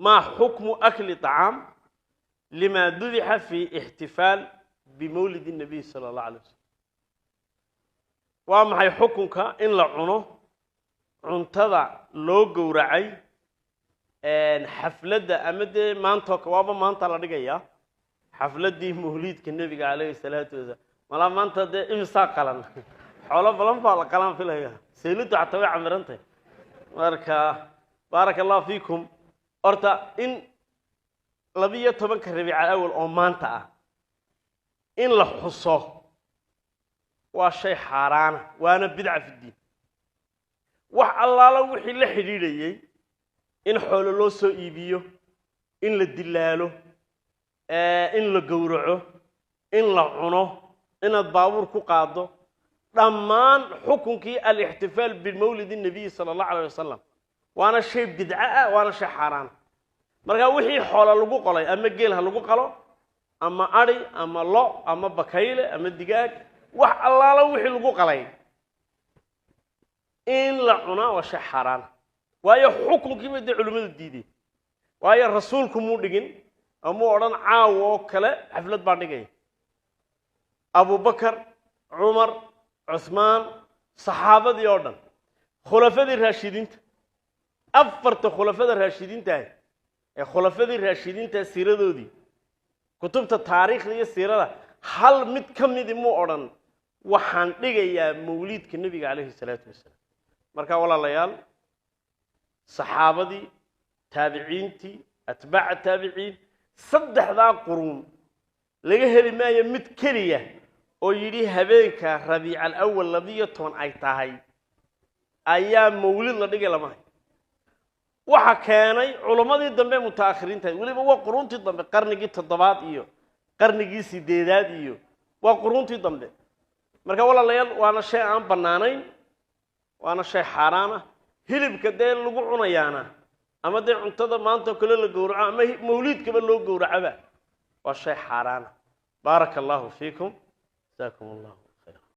Maa xukmu akli طacaam lima dubixa fi ixtifaal bimawlid الnabiy sala allah alay wasalam? Waa maxay xukunka in la cuno cuntada loo gowracay xafladda ama dee maantoo waaba maanta la dhigayaa xafladdii mawliidka nebiga calayhi salaatu wasalaam? Malaa maanta dee imisaa qalan, xoolo badan baa la qalaan filaya, seyliddu xataa way camirantahay. Marka baaraka allahu fiikum, horta in 12-ka Rabiic Alawal oo maanta ah in la xuso waa shay xaaraana, waana bidca fi diin. Wax allaala wixii la xidhiidhayey in xoolo loo soo iibiyo, in la dilaalo, in la gowraco, in la cuno, inaad baabuur ku qaaddo, dhammaan xukunkii alixtifaal bimawlid الnabiyi sala allahu alayh wasalam, waana shay bidco ah, waana shay xaaraana. Marka wixii xoolo lagu qolay, ama geel ha lagu qalo, ama adhi, ama lo, ama bakayle, ama digaag, wax allaala wixii lagu qalay in la cunaa waa shay xaaraana. Waayo xukunkii bay dee culimmadu diideen, waayo rasuulku muu dhigin amuu odhan caawa oo kale xaflad baan dhigaya. Abubakar, Cumar, Cuhmaan, saxaabadii oo dhan, khulafadii raashidiinta, afarta khulafada raashidiinta ah ee khulafadii raashidiinta siiradoodii kutubta taariikhda iyo siirada, hal mid ka midi muu odhan waxaan dhigayaa mawliidka nebiga calayhi salaatu wasalaam. Marka walaalayaal, saxaabadii, taabiciintii, atbaaca taabiciin, saddexdaa quruun laga heli maayo mid keliya oo yidhi habeenka Rabiic Alawal 12 ay tahay ayaa mawlid la dhigay. Lama hayo. Waxa keenay culammadii dambe mutaakhiriinta, weliba waa quruuntii dambe, qarnigii toddobaad iyo qarnigii sideedaad iyo waa quruuntii dambe. Marka walaalayaal, waana shay aan bannaanayn, waana shay xaaraan ah. Hilibka dee lagu cunayaana ama dee cuntada maanta oo kale la gowraco ama mawliidkaba loo gowracaba waa shay xaaraana. Baaraka allahu fiikum, jasaakum allahu.